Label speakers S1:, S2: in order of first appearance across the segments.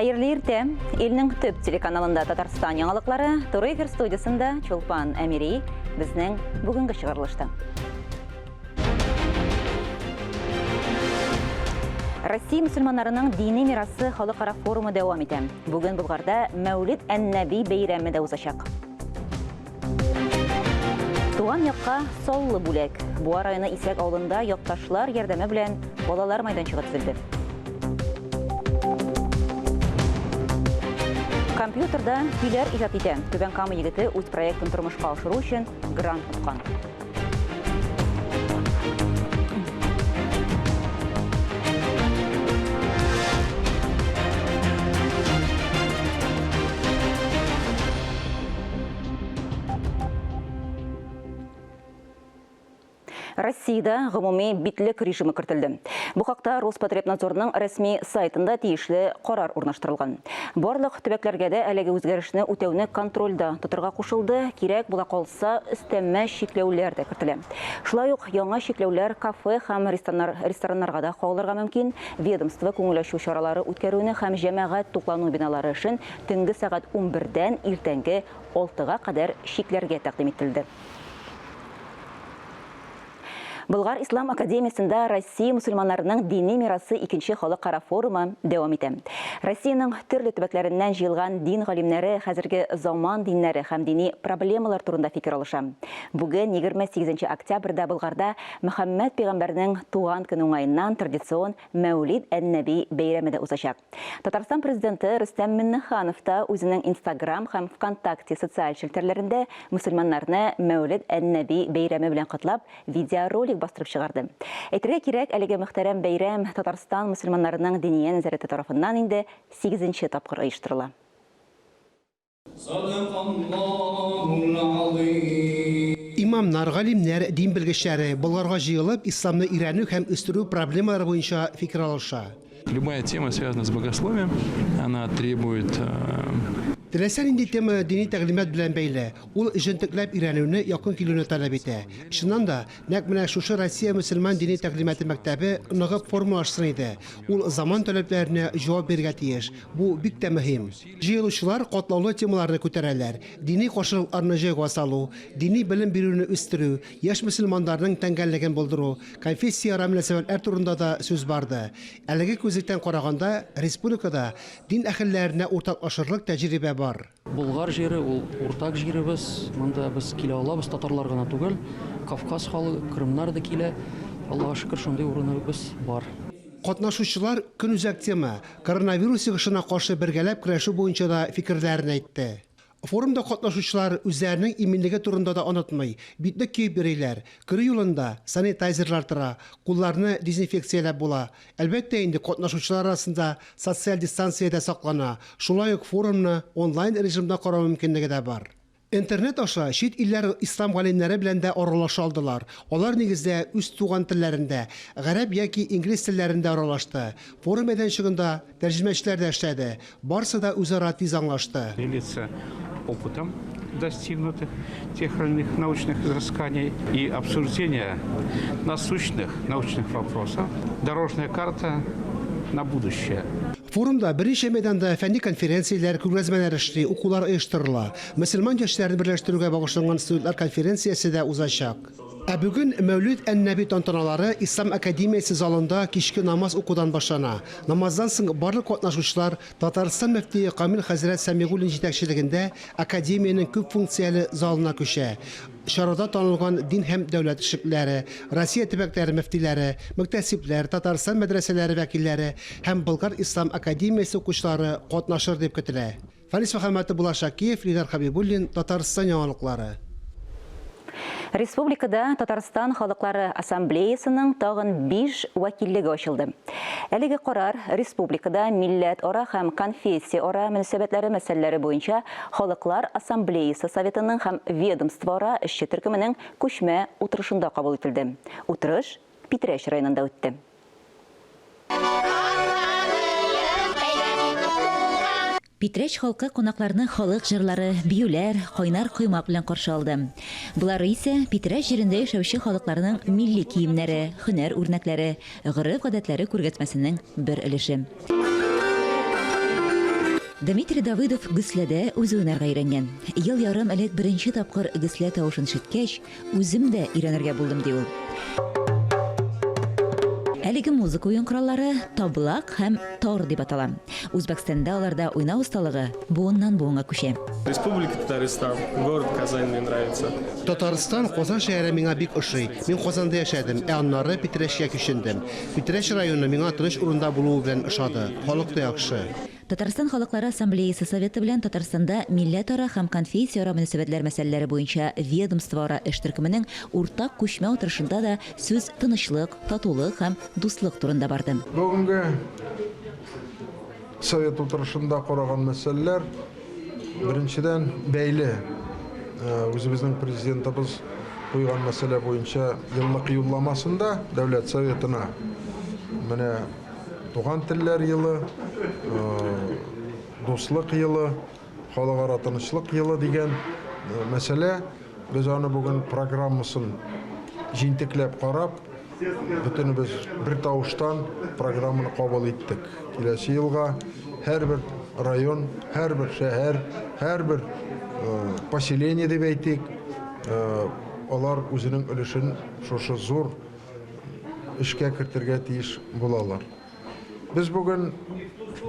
S1: Хәерле иртә! Илнең төп телеканалында Татарстан яңалыклары, туры эфир студиясендә Чулпан Әмири безнең бүгенге чыгарылышта. Россия мөселманнарының дини мирасы халыкара форумы дәвам итә. Бүген Болгарда Мәүлид ән-Нәби бәйрәме дә узачак. Туган якка саллы бүләк. Буа районы Исәк авылында якташлар ярдәме белән балалар майданчыгы төзелде. Компьютерда көйләр иҗат итә. Түбән Кама егете үз проектын тормышка ашыру өчен грант откан. Россиядә гомуми битлек режимы кертелде. Бу хакта Роспотребнадзорның рәсми сайтында тиешле карар урнаштырылган. Барлык төбәкләргә дә әлеге үзгәрешне үтәүне контрольдә тотырга кушылды, кирәк була калса, өстәмә чикләүләр дә кертелә. Шулай ук яңа чикләүләр кафе һәм рестораннарга да кагылырга мөмкин. Ведомство күңел ачу чаралары үткәрүне һәм җәмәгать туклану биналары эшен төнге сәгать унбердән иртәнге алтыга кадәр чикләргә тәкъдим ителде. Болгар ислам академиясендә Россия мөселманнарының дини мирасы икенче халыкара форумы дәвам итә. Россиянең төрле төбәкләреннән җыелган дин галимнәре хәзерге заман диннәре һәм дини проблемалар турында фикер алыша. Бүген, 28 октябрьдә Болгарда Мөхәммәд пәйгамбәрнең туган көне уңаеннан традицион Мәүлид ән-Нәби бәйрәме дә узачак. Татарстан Президенты Рөстәм Миңнеханов та үзенең Инстаграм һәм ВКонтакте социаль челтәрләрендә мөселманнарны Мәүлид ән-Нәби бәйрәме белән котлап, видеоролик бастырып чыгарды. Әйтергә кирәк, әлеге мөхтәрәм бәйрәм Татарстан мөселманнарының Диния нәзарәте тарафыннан инде сигезенче тапкыр оештырыла.
S2: Имамнар, галимнәр, дин белгечләре Болгарга җыелып, исламны өйрәнү һәм үстерү проблемалары буенча фикер алыша.
S3: Любая тема, связанная с богословием, она требует.
S2: Теләсә нинди тема дини тәгълимат белән бәйле. Ул җентекләп өйрәнүне, якын килүне таләп итә. Чыннан да, нәкъ менә шушы Россия мөселман дини тәгълиматы мәктәбе ныгып формалашсын иде. Ул заман таләпләренә җавап бирергә тиеш. Бу бик тә мөһим. Җыелучылар катлаулы темаларны күтәрәләр, дини каршылыкларны җайга салу, дини белем бирүне үстерү, яшь мөселманнарның тәңгәллеген булдыру, конфессияара мөнәсәбәтләр турында да сүз барды. Әлеге күзлектән караганда, республикада дин әһелләренә уртаклашырлык тәҗрибә бар.
S4: Болгар җире, ул уртак җиребез. Монда без килә алабыз, татарлар гына түгел, Кавказ халыгы, кырымнар да килә. Аллага шөкер, шундый урыныбыз бар.
S2: Катнашучылар көнүзәк тема, коронавирус йогышына каршы бергәләп көрәшү буенча да фикерләрен әйтте. Форумда катнашучылар үзләренең иминлеге турында да онытмый, битлек киеп йөриләр, керү юлында санитайзерлар тора, кулларны дезинфекцияләп була. Әлбәттә инде, катнашучылар арасында социаль дистанция дә саклана, шулай ук форумны онлайн режимда карау мөмкинлеге дә бар. Интернет аша чит илләр ислам галимнәре белән дә аралаша алдылар. Алар, нигездә, үз туган телләрендә, гарәп яки инглиз телләрендә аралашты. Форум мәйданчыгында тәрҗемәчеләр дә эшләде. Барсы да үзара тиз аңлашты.
S5: Делиться опытом достигнутых тех или иных научных изысканий и обсуждение насущных научных вопросов. Дорожная карта на будущее.
S2: Форумда берничә мәйданда фәнни конференцияләр, күргәзмәләр эшли, укулар оештырыла. Мөселман яшьләрен берләштерүгә багышланган студентлар конференциясе дә узачак. Ә бүген Мәүлид ән-Нәби тантаналары Ислам академиясе залында кичке намаз укудан башлана. Намаздан соң барлык катнашучылар Татарстан мөфтие Камил хәзрәт Сәмигуллин җитәкчелегендә академиянең күп функцияле залына күчә. Чарада танылган дин һәм дәүләт эшлеклеләре, Россия төбәкләре мөфтиләре, мөхтәсибләр, Татарстан мәдрәсәләре вәкилләре һәм Болгар ислам академиясе укучылары катнашыр дип көтелә. Фәнис Мөхәммәтов, Булат Шакиев, Илдар Хәбибуллин, Татарстан яңалыклары.
S1: Республикада Татарстан халыклары ассамблеясының тагын биш вәкиллеге ачылды. Әлеге карар республикада милләтара һәм конфессияара мөнәсәбәтләре мәсьәләләре буенча Халыклар ассамблеясы советының һәм ведомствоара эшче төркеменең күчмә утырышында кабул ителде. Утырыш Питрәч районында үтте. Питрәч халкы кунакларны халык җырлары, биюләр, кайнар коймак белән каршы алды. Болары исә Питрәч җирендә яшәүче халыкларның милли киемнәре, һөнәр үрнәкләре, гореф-гадәтләре күргәзмәсенең бер өлеше. Дмитрий Давыдов гөсләдә үзе уйнарга өйрәнгән. Ел ярым элек беренче тапкыр гөслә тавышын ишеткәч, үзем дә өйрәнергә булдым, ди ул. Әлеге музыка уен кораллары таблак һәм тор дип атала. Үзбәкстанда аларда уйнау осталыгы буыннан буынга күчә.
S6: Республика Татарстан, город Казань мне нравится.
S2: Татарстан, Казан шәһәре миңа бик ошый. Мин Казанда яшәдем, ә аннары Питрәчкә күчендем. Питрәч районы миңа тыныч урында булуы белән ошады. Халык та яхшы.
S1: Татарстан Халыклары Ассамблеясы Советы белән Татарстанда милләтара һәм конфессияара мөнәсәбәтләр мәсьәләләре буенча ведомствоара эш төркеменең уртак күчмә утырышында да сүз тынычлык, татулык һәм дуслык турында барды.
S7: Бүгенге Совет утырышында караган мәсьәләләр, беренчедән, бәйле үзебезнең президентыбыз куйган мәсьәлә буенча еллык юлламасында Дәүләт Советына менә Туган телләр елы, дуслык елы, халыкара тынычлык елы дигән мәсьәлә. Без аны бүген программасын җентекләп карап, бөтенебез бер тавыштан программаны кабул иттек. Киләсе елга һәрбер район, һәрбер шәһәр, һәрбер поселение дип әйтик, алар үзенең өлешен шушы зур эшкә кертергә тиеш булалар. Без бүген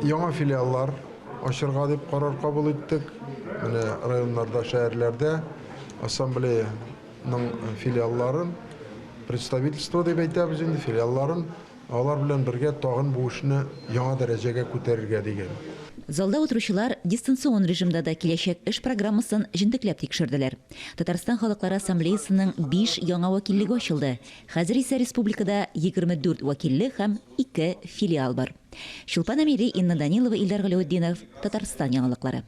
S7: яңа филиаллар ачырга дип карар кабул иттек. Менә районнарда, шәһәрләрдә ассамблеяның филиалларын, представительство дип әйтәбез инде, филиалларын, алар белән бергә тагын бу эшне яңа дәрәҗәгә күтәрергә дигән.
S1: Залда утыручылар дистанцион режимда да киләчәк эш программасын җентекләп тикшерделәр. Татарстан Халыклары Ассамблеясының 5 яңа вәкиллеге ачылды. Хәзер исә республикада 24 вәкиллек һәм 2 филиал бар. Чулпан Әмири, Инна Данилова, Илдар Галәветдинов, Татарстан яңалыклары.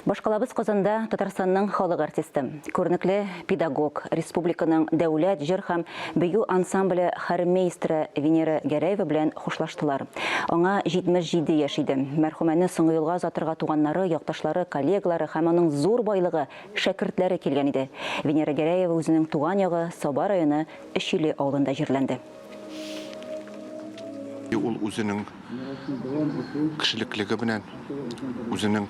S1: Башкалабыз Казанда Татарстанның халык артисты, күренекле педагог, республиканың дәүләт җыр һәм бию ансамбле хормейстры Венера Гәрәева белән хушлаштылар. Аңа 77 яшь иде. Мәрхүмәне соңгы юлга озатырга туганнары, якташлары, коллегалары һәм аның зур байлыгы, шәкертләре килгән иде. Венера Гәрәева үзенең туган ягы Саба районы Өчиле авылында җирләнде.
S8: Ул үзенең кешелеклеге белән, үзенең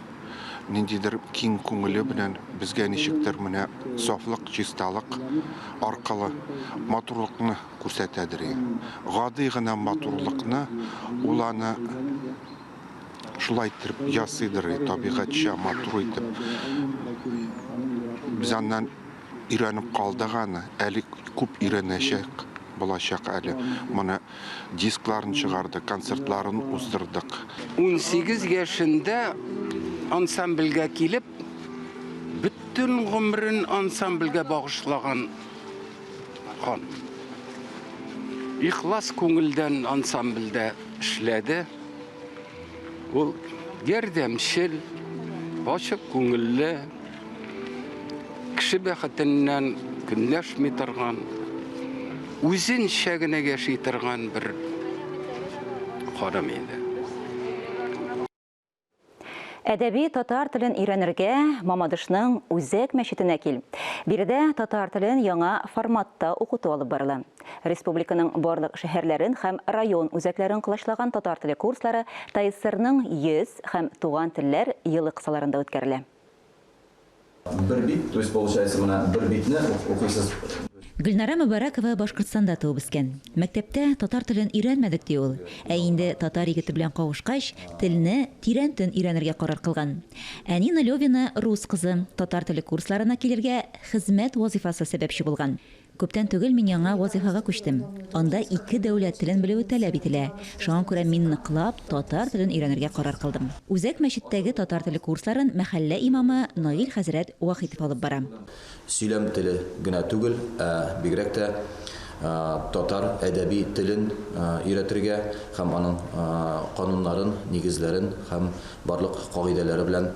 S8: ниндидер киң күңеле белән безгә ничектер менә сафлык, чисталык аркылы матурлыкны күрсәтәдер. Гади гына матурлыкны ул аны шулай иттереп ясыйдыр, табигатьчә матур итеп. Без аннан өйрәнеп калдык аны, әле күп өйрәнәчәк булачак әле. Моны дискларын чыгардык, концертларын уздырдык.
S9: 18 яшендә ансамбльгә килеп, бөтен гомерен ансамбльгә багышлаган хан. Ихлас күңелдән ансамбльдә эшләде. Ул ярдәмчел, ачык күңелле, кеше бәхетеннән көнләшми торган, үзенчә генә яши торган бер ханым иде.
S1: Әдәби татар телен өйрәнергә Мамадышның үзәк мәчетенә кил. Биредә татар телен яңа форматта укыту алып барыла. Республиканың барлык шәһәрләрен һәм район үзәкләрен колачлаган татар теле курслары ТАССРның 100 һәм Туган телләр елы кысаларында үткәрелә.
S10: Бер бит, то есть получается, менә бер битне укыйсыз.
S1: Гөлнара Мөбарәкова Башкортстанда туып үскән. Мәктәптә татар телен өйрәнмәдек, ди ул. Ә инде татар егете белән кавышкач, телне тирәнтен өйрәнергә карар кылган. Ә Нина Левина рус кызы, татар теле курсларына килергә хезмәт вазыйфасы сәбәпче булган. Күптән түгел мин яңа вазыйфага күчтем. Анда ике дәүләт телен белүе таләп ителә. Шуңа күрә мин ныклап татар телен өйрәнергә карар кылдым. Үзәк мәчеттәге татар теле курсларын мәхәллә имамы Наил хәзрәт Вахитов алып бара.
S10: Сөйләм теле генә түгел, ә бигрәк тә татар әдәби телен өйрәтергә һәм аның кануннарын, нигезләрен һәм барлык кагыйдәләре белән,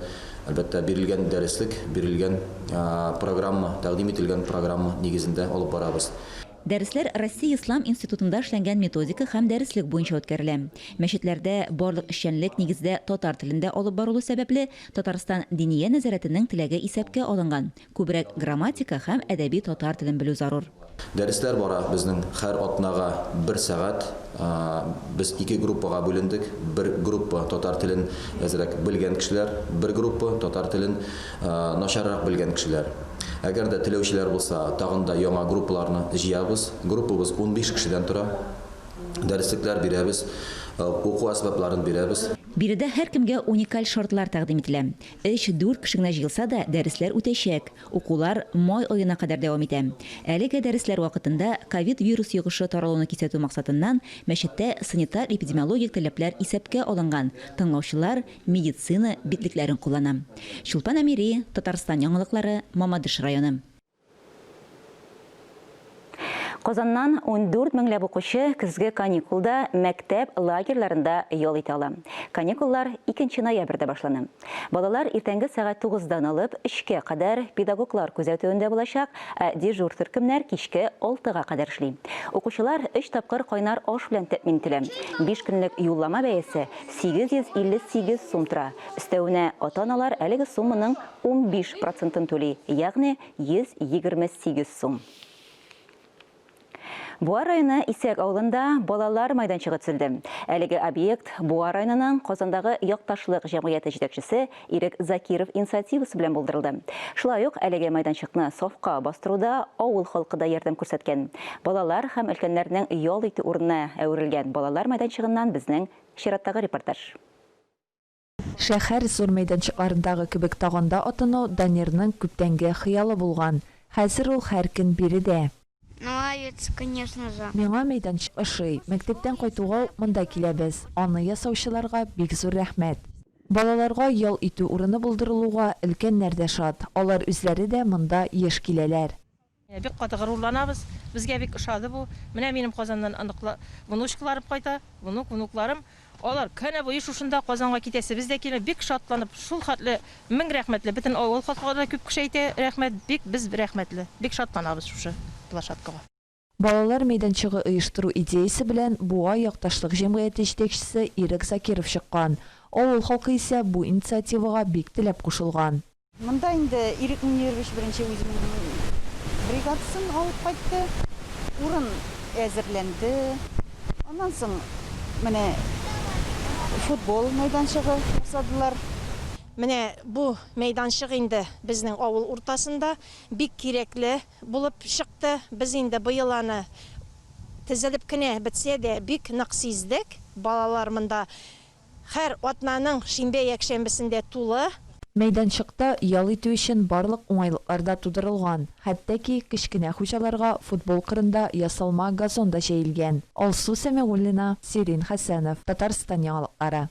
S10: әлбәттә, бирелгән дәреслек, бирелгән программа, тәкъдим ителгән программа нигезендә алып барабыз.
S1: Дәресләр Россия Ислам институтында эшләнгән методика һәм дәреслек буенча үткәрелә. Мәчетләрдә барлык эшчәнлек нигездә татар телендә алып барылу сәбәпле, Татарстан Диния нәзарәтенең теләге исәпкә алынган, күбрәк грамматика һәм әдәби татар телен белү зарур.
S10: Дәресләр бара безнең һәр атнага бер сәгать. Без ике группага бүлендек. Бер группа татар телен әзрәк белгән кешеләр, бер группа татар телен начаррак белгән кешеләр. Әгәр дә теләүчеләр булса, тагын да яңа группаларны җыябыз. Группабыз 15 кешедән тора. Дәреслекләр бирәбез, уку әсбапларын бирәбез.
S1: Биредә һәркемгә уникаль шартлар тәкъдим ителә. Өч-дүрт кеше генә җыелса да, дәресләр үтәчәк. Укулар май аена кадәр дәвам итә. Әлегә дәресләр вакытында ковид-вирус йогышы таралуны кисәтү максатыннан мәчеттә санитар-эпидемиологик таләпләр исәпкә алынган, тыңлаучылар медицина битлекләрен куллана. Чулпан Әмири, Татарстан яңалыклары, Мамадыш районы. Казаннан 14 меңләп укучы көзге каникулда мәктәп лагерьларында ял итә ала. Каникуллар 2 ноябрьдә башлана. Балалар иртәнге сәгать 9-дан алып 3-кә кадәр педагоглар күзәтүендә булачак, ә дежур төркемнәр кичке 6-га кадәр эшли. Укучылар өч тапкыр кайнар аш белән тәэмин ителә. Биш көнлек юллама бәясе 858 сум тора. Өстәвенә, ата-аналар әлеге сумманың 15 процентын түли, ягъни 128 сум. Буа районы Исәк авылында балалар майданчыгы төзелде. Әлеге объект Буа районының Казандагы Якташлык җәмгыяте җитәкчесе Ирек Закиров инициативасы белән булдырылды. Шулай ук әлеге майданчыкны сафка бастыруда авыл халкы да ярдәм күрсәткән. Балалар һәм өлкәннәрнең ял итү урынына әверелгән балалар майданчыгыннан безнең чираттагы репортаж.
S11: Шәһәр зур мәйданчыкларындагы кебек таганда атыну Данирның күптәнге хыялы булган. Хәзер ул һәр көн биредә.
S12: Нравится, конечно же.
S11: Миңа мәйданчык ошый. Мәктәптән кайтуга ук монда киләбез. Аны ясаучыларга бик зур рәхмәт. Балаларга ял итү урыны булдырылуга өлкәннәр дә шат. Алар үзләре дә монда еш киләләр.
S13: Бик каты горурланабыз. Безгә бик ошады бу. Менә минем Казаннан оныкла, внучкаларым кайта, внук, внукларым. Алар көне буе шушында, Казанга китәсебез дә килми. Бик шатланып, шул хәтле мең рәхмәтле. Бөтен авыл халкына да күп кеше әйтә, рәхмәт, бик без рәхмәтле. Бик шатланабыз шушы площадкага.
S11: Балалар мәйданчыгы оештыру идеясе белән Буа якташлык җәмгыяте җитәкчесе Ирек Закиров чыккан. Авыл халкы исә бу инициативага бик теләп кушылган.
S14: Монда инде Ирек Мөнирович беренче үзенең бригадасын алып кайтты. Урын әзерләнде. Аннан соң менә футбол мәйданчыгы ясадылар.
S13: Менә бу мәйданчык инде безнең авыл уртасында бик кирәкле булып чыкты. Без инде быел аны тезелеп кенә бетсә дә бик нык сиздек. Балалар монда Һәр атнаның шимбә-якшәмбесендә тулы.
S11: Мәйданчыкта ял итү өчен барлык уңайлыклар да тудырылган, хәтта ки кечкенә хуҗаларга футбол кырында ясалма газон да җәелгән. Алсу Сәмигуллина, Сирин Хәсәнов, Татарстан яңалыклары.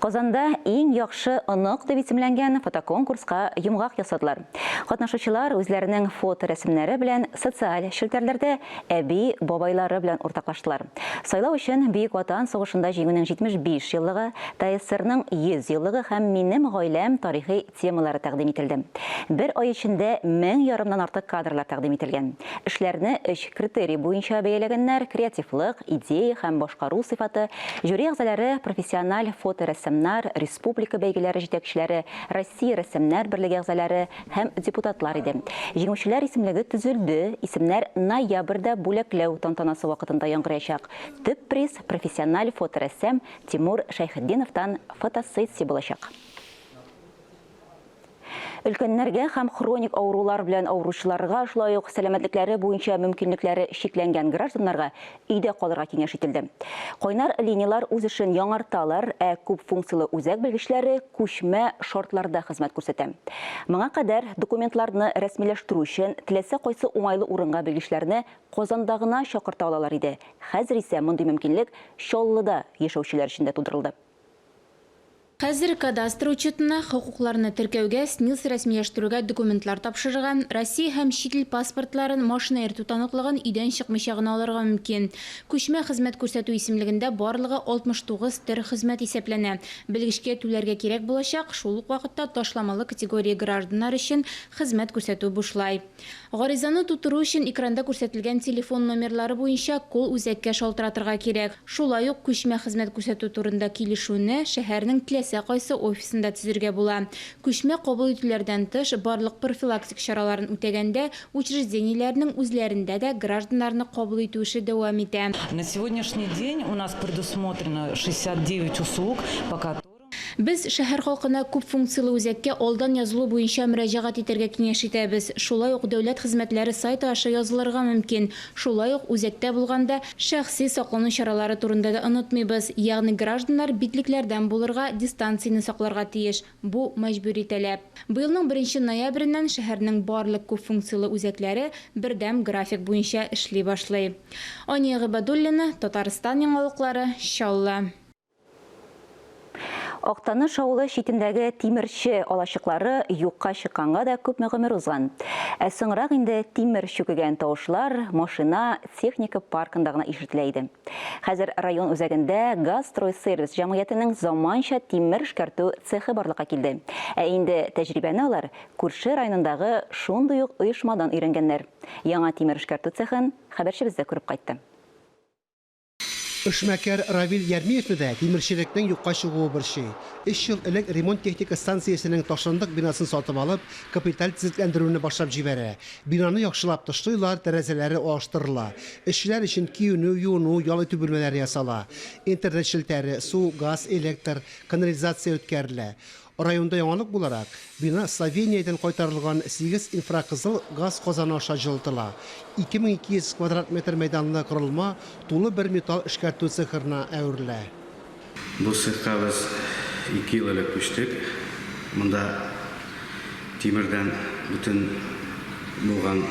S1: Казанда Иң яхшы онык дип исемләнгән фотоконкурска йомгак ясадылар. Катнашучылар үзләренең фоторәсемнәре белән социаль челтәрләрдә әби, бабайлары белән уртаклаштылар. Сайлау өчен Бөек Ватан сугышында Җиңүнең 75 еллыгы, ТАССРның 100 еллыгы һәм Минем гаиләм тарихи темалары тәкъдим ителде. Бер ай эчендә мең ярымнан артык кадрлар тәкъдим ителгән. Эшләрне өч критерий буенча бәяләгәннәр, креативлык, идея һәм башкару сыйфаты. Жюри әгъзалары профессиональ фоторәссамнар, республика бәйгеләре җитәкчеләре, Россия Рәссамнар берлеге әгъзалары һәм депутатлар иде. Җиңүчеләр исемлеге төзелде, исемнәр ноябрьдә бүләкләү тантанасы вакытында яңгыраячак. Төп приз профессиональ фоторәссам Тимур Шәйхетдиновтан фотосессия булачак. Өлкәннәргә һәм хроник авырулар белән авыручыларга, шулай ук сәламәтлекләре буенча мөмкинлекләре чикләнгән гражданнарга өйдә калырга киңәш ителде. Кайнар линияләр үз эшен яңарталар, ә күп функцияле үзәк белгечләре күчмә шартларда хезмәт күрсәтә. Моңа кадәр документларны рәсмиләштерү өчен теләсә кайсы уңайлы урынга белгечләрне Казанда гына чакырта алалар иде, хәзер исә мондый мөмкинлек Чаллыда яшәүчеләр өчен дә тудырылды.
S15: Хәзер кадастр учетына, хокукларны теркәүгә, СНИЛС рәсмиләштерүгә документлар тапшырырга, Россия һәм чит ил паспортларын, машина йөртү таныклыгын өйдән чыкмыйча гына алырга мөмкин. Күчмә хезмәт күрсәтү исемлегендә барлыгы 69 төр хезмәт исәпләнә. Белгечкә түләргә кирәк булачак, шул ук вакытта ташламалы категория гражданнар өчен хезмәт күрсәтү бушлай. Гаризаны тутыру өчен экранда күрсәтелгән телефон номерлары буенча колл-үзәккә шалтыратырга кирәк. Шулай ук күчмә хезмәт күрсәтү турында килешүне шәһәрнең теләсә. теләсә кайсы офисында төзергә була. Күчмә кабул итүләрдән тыш, барлык профилактик чараларын үтәгәндә, учреждениеләрнең үзләрендә дә гражданнарны кабул итү эше дәвам итә.
S16: На сегодняшний день у нас предусмотрено 69 услуг, по которым.
S15: Без шәһәр халкына күп функцияле үзәккә алдан язылу буенча мөрәҗәгать итәргә киңәш итәбез. Шулай ук дәүләт хезмәтләре сайты аша язылырга мөмкин. Шулай ук үзәктә булганда шәхси саклану чаралары турында да онытмыйбыз, ягъни гражданнар битлекләрдән булырга, дистанцияне сакларга тиеш. Бу, мәҗбүри таләп. Быелның беренче ноябреннән шәһәрнең барлык күп функцияле үзәкләре бердәм график буенча эшли башлый. Ания Гыйбадуллина, Татарстан яңалыклары, Чаллы.
S1: Актаныш авылы читендәге тимерче алачыклары юкка чыкканга да күпме гомер узган. Ә соңрак инде тимер чүкегән тавышлар машина, техника паркында гына ишетелә иде. Хәзер район үзәгендә Газстройсервис җәмгыятенең заманча тимер эшкәртү цехы барлыкка килде. Ә инде тәҗрибәне алар күрше районындагы шундый ук оешмадан өйрәнгәннәр. Яңа тимер эшкәртү цехын хәбәрчебез дә күреп кайтты.
S2: Эшмәкәр Равил Ярмиевны да тимерчелекнең юкка чыгуы борчый. Өч ел элек ремонт-техника станциясенең ташландык бинасын сатып алып, капиталь төзекләндерүне башлап җибәрә. Бинаны яхшылап тышлыйлар, тәрәзәләре алыштырыла. Эшчеләр өчен киенү, юыну, ял итү бүлмәләре ясала. Интернет челтәре, су, газ, электр, канализация үткәрелә. Районда яңалык буларак, бина Словениядән кайтарылган сигез инфракызыл газ казаны аша җылытыла. 2200 квадрат метр мәйданлы корылма тулы бер металл эшкәртү цехына әверелә.
S17: Бу цехка без ике ел элек күчтек. Монда тимердән бөтен булган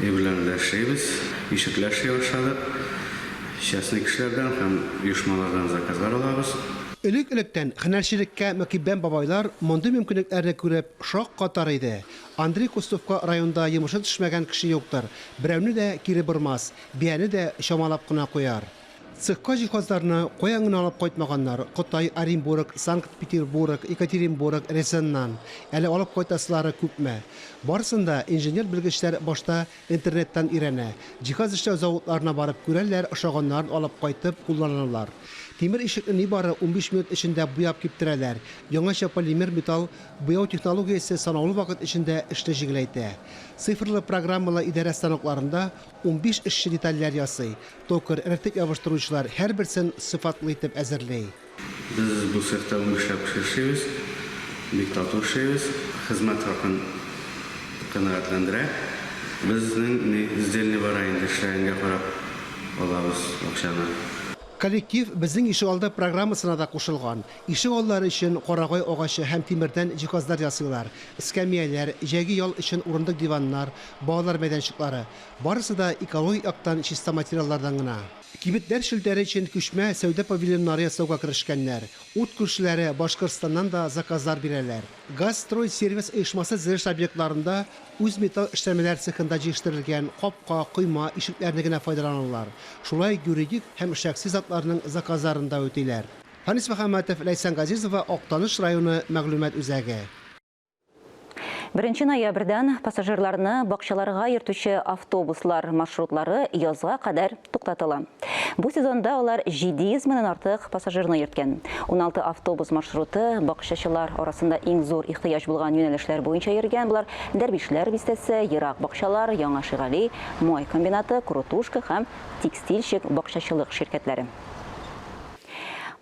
S17: әйберләрне дә эшлибез. Ишекләр эшли башладык. Частный кешеләрдән һәм оешмалардан заказлар алабыз.
S2: Элек-электән һөнәрчелеккә мөкиббән бабайлар мондый мөмкинлекләрне күреп шаккатар иде. Андрей Кустовка районда йомышы төшмәгән кеше юктыр, берәүне дә кире бормас, бияне дә чамалап кына куяр. Цехка җиһазларны каян гына алып кайтмаганнар, Кытай, Оренбург, Санкт-Петербург, Екатеринбург, Рязаньнан. Әле алып кайтасылары күпме. Барысын да инженер-белгечләр башта Интернеттан өйрәнә. Җиһаз эшләү заводларына барып күрәләр, ошаганнарын алып кайтып кулланалар. Тимер ишекне нибары 15 минут эчендә буяп киптерәләр. Яңача полимер металл буяу технологиясе санаулы вакыт эчендә эшне җиңеләйтә. Цифрлы программалы идарә станокларында 15 эшче детальләр ясый. Токарь, рәтлек ябыштыручылар һәрберсен сыйфатлы итеп әзерли.
S17: Без бу цехта унбишләп кеше эшлибез. Бик тату эшлибез. Хезмәт хакын канәгатьләндерә. Безнең ни сдельный бара инде, эшләгәнгә карап алабыз акчаны.
S2: Коллектив Безнең ишегалды программасына да кушылган. Ишегаллары өчен карагай агачы һәм тимердән җиһазлар ясыйлар, эскәмияләр, җәйге ял өчен урындык-диваннар, балалар мәйданчыклары. Барысы да экологик яктан чиста материаллардан гына. Кибетләр челтәре өчен күчмә сәүдә павильоннары ясауга керешкәннәр. Ут күршеләре Башкортстаннан да заказлар бирәләр. Газстройсервис оешмасы төзелеш объектларында үз металл эшләнмәләр цехында җитештерелгән капка, койма, ишекләрне генә файдаланалар. Шулай ук юридик һәм шәхси затларның заказларын да үтиләр. Фәнис Мөхәммәтов, Ләйсән Газизова, Актаныш районы мәгълүмат үзәге.
S1: Беренче ноябрьдән пассажирларны бакчаларга йөртүче автобуслар маршрутлары язга кадәр туктатыла. Бу сезонда алар 700 меңнән артык пассажирны йөрткән. 16 автобус маршруты бакчачылар арасында иң зур ихтыяҗ булган юнәлешләр буенча йөргән. Болар Дәрвишләр бистәсе, Ерак бакчалар, Яңа Шигали, Май комбинаты, Крутушка һәм Текстильщик бакчачылык ширкәтләре.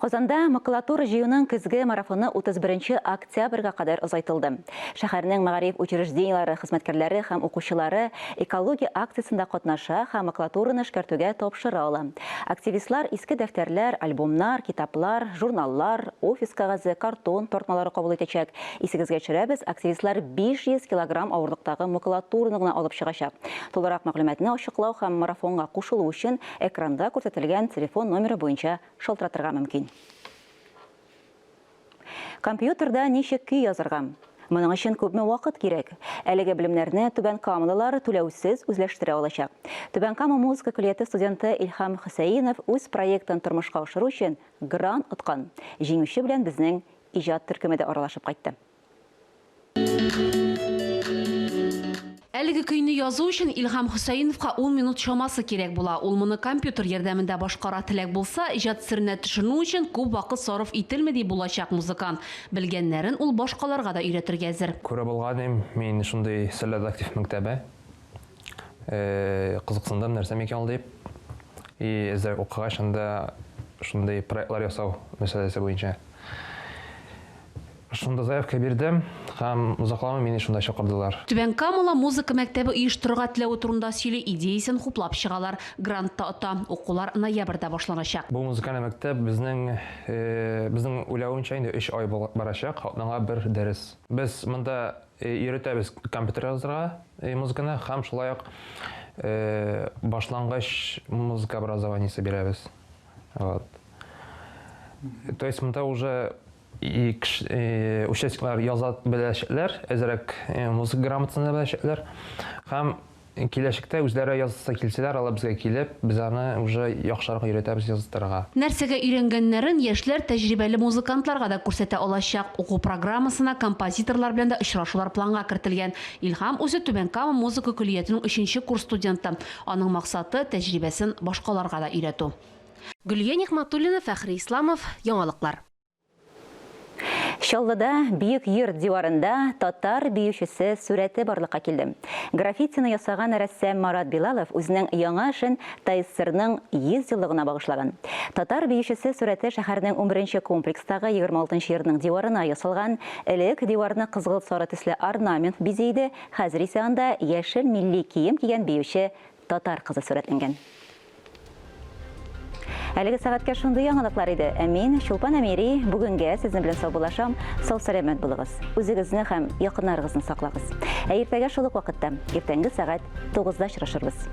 S1: Казанда макулатура җыюның көзге марафоны 31 октябрьгә кадәр озайтылды. Шәһәрнең мәгариф учреждениеләре хезмәткәрләре һәм укучылары экология акциясендә катнаша һәм макулатураны эшкәртүгә тапшыра ала. Активистлар иске дәфтәрләр, альбомнар, китаплар, журналлар, офис кәгазе, картон тартмалары кабул итәчәк. Исегезгә төшерәбез, активистлар 500 килограмм авырлыктагы макулатураны гына алып чыгачак. Тулырак мәгълүматны ачыклау һәм марафонга кушылу өчен экранда күрсәтелгән телефон номеры буенча шалтыратырга мөмкин. Компьютерда ничек көй язарга? Моның өчен күпме вакыт кирәк? Әлеге белемнәрне Түбән Камалылар түләүсез үзләштерә алачак. Түбән Кама музыка көллияте студенты Илһам Хөсәенов үз проектын тормышка ашыру өчен грант откан. Җиңүче белән безнең иҗат төркеме дә аралашып кайтты.
S18: Әлеге көйне язу өчен Илһам Хөсәеновка ун минут чамасы кирәк була. Ул моны компьютер ярдәмендә башкара. Теләк булса, иҗат серенә төшенү өчен күп вакыт сарыф ителми, ди булачак музыкант. Белгәннәрен ул башкаларга да өйрәтергә әзер.
S19: Күреп алган идем мин шундый Сәләт актив мәктәбе. Кызыксындым, нәрсә микән ул дип. И әзрәк укыгач, анда шундый проектлар ясау мәсьәләсе буенча. Шунда заявка бирдем һәм озакламый мине шунда чакырдылар.
S18: Түбән Камала музыка мәктәбе оештырырга теләве турында сөйли, идеясен хуплап чыгалар. Грант та ота. Укулар ноябрьдә башланачак.
S19: Бу музыкаль мәктәп безнең, безнең уйлавымча, инде өч ай барачак, атнага бер дәрес. Без монда өйрәтәбез компьютер язырга музыканы һәм шулай ук башлангыч музыка образованиесе бирәбез. Вот. То есть монда уже участниклар яза беләчәкләр, әзрәк музыка грамотасын да беләчәкләр. Һәм киләчәктә үзләре язасы килсәләр, алар безгә килеп, без аны уже яхшырак өйрәтәбез яздырырга.
S18: Нәрсәгә өйрәнгәннәрен яшьләр тәҗрибәле музыкантларга да күрсәтә алачак. Уку программасына композиторлар белән дә очрашулар планга кертелгән. Илһам үзе Түбән Кама музыка көллиятенең өченче курс студенты. Аның максаты, тәҗрибәсен башкаларга да өйрәтү. Гөлия Нигъмәтуллина, Фәхри Исламов, Яңалыклар.
S1: Чаллыда Бөек йорт диварында татар биючесе сурәте барлыкка килде. Граффитины ясаган рәссам Марат Билалов үзенең яңа эшен ТАССРның 100 еллыгына багышлаган. Татар биючесе сурәте шәһәрнең унберенче комплекстагы 26 нчы йортның диварына ясалган. Элек диварны кызгылт-сары төсле орнамент бизи иде, хәзер исә анда яшел милли кием кигән биюче татар кызы сурәтләнгән. Әлеге сәгатькә шундый яңалыклар иде. Ә мин, Чулпан Әмири, бүгенгә сезнең белән саубуллашам. Сау-сәламәт булыгыз. Үзегезне һәм якыннарыгызны саклагыз. Ә иртәгә шул ук вакытта, иртәнге сәгать 9-да очрашырбыз.